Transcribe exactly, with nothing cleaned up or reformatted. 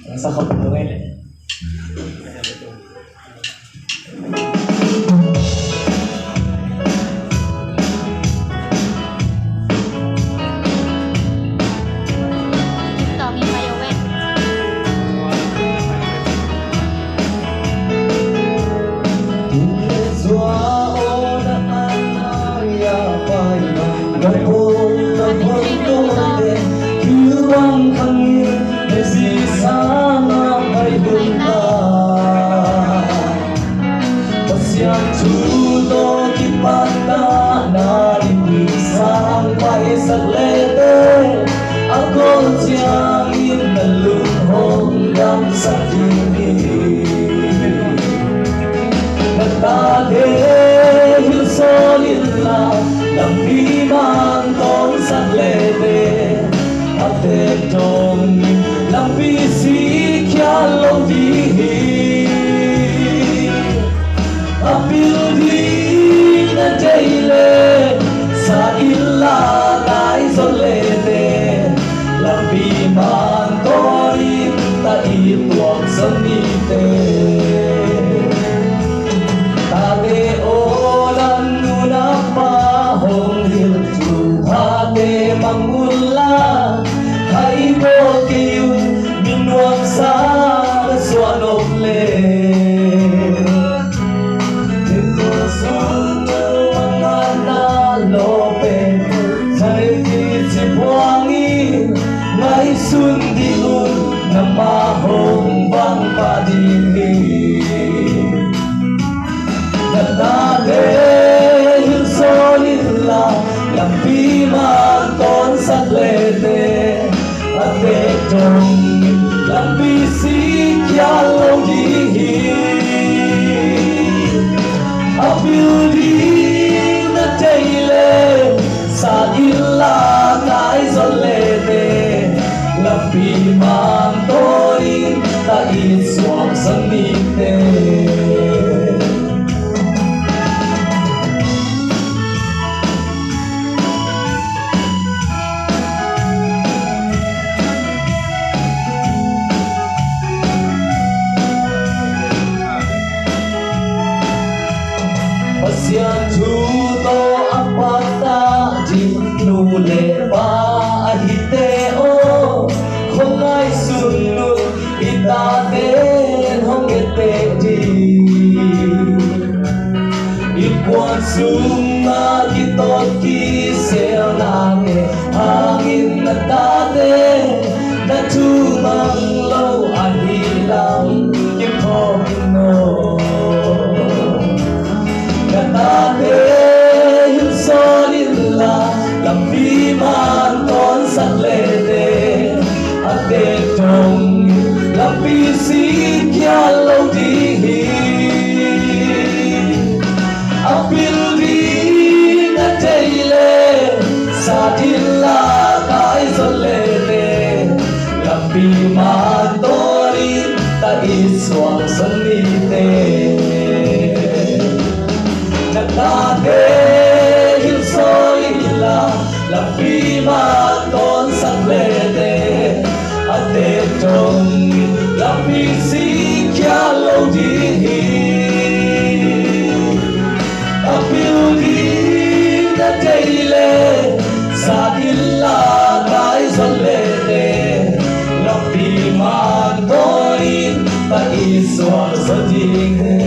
Sa khop lo ngai le. Pasian thu tawh kipattahna in sang paisak lete, a kawl ciangin na lung hong damsak ding hi. Na tate hilh sawl inla, lampi man tawnsak lete, a tek dong in lampi sik khial lo ding hi. A pil ding na deih leh, sat inla kai zaw lete, lampi man tawi ta i tuak zaw nite. Tate aw, lam nu na pa hong hilh thu hate mang unla, hai bawl kei un, minuamsa na suah nop leh. Thil kul sung mangana lawpen, thaipi cipuang in ngaihsun ding un, na ma hong vang pah ding hi. Na tate hilh sawl inla, lampi man tawnsak lete, a tek dong in lampi sik khial lo ding hi. A pil ding na deih leh, sat inla kai zaw lete, lampi man tawi ta i suak zaw nite. Pasian thu tawh a pattah ding nu le pa ahite aw, khuangaih sun un, i taten hong etteh ding. I puan sungah kitot kiselna ngei hangin na tate na thu mang lo ahi lam kiphawk in aw. Na tate hilh sawl inla, lampi man tawnsak lete, a tek dong in lampi sik khial lo ding hi. A pil ding na deih leh, sat inla kai zaw lete, lampi man tawi ta i suak zaw nite. Na tate hilh sawl inla, lampi man tawnsak lete, a tek dong in lampi sik khial lo ding hi. A pil ding na deih leh, sat inla kai zaw lete, lampi man tawi ta i suak zaw ding hi.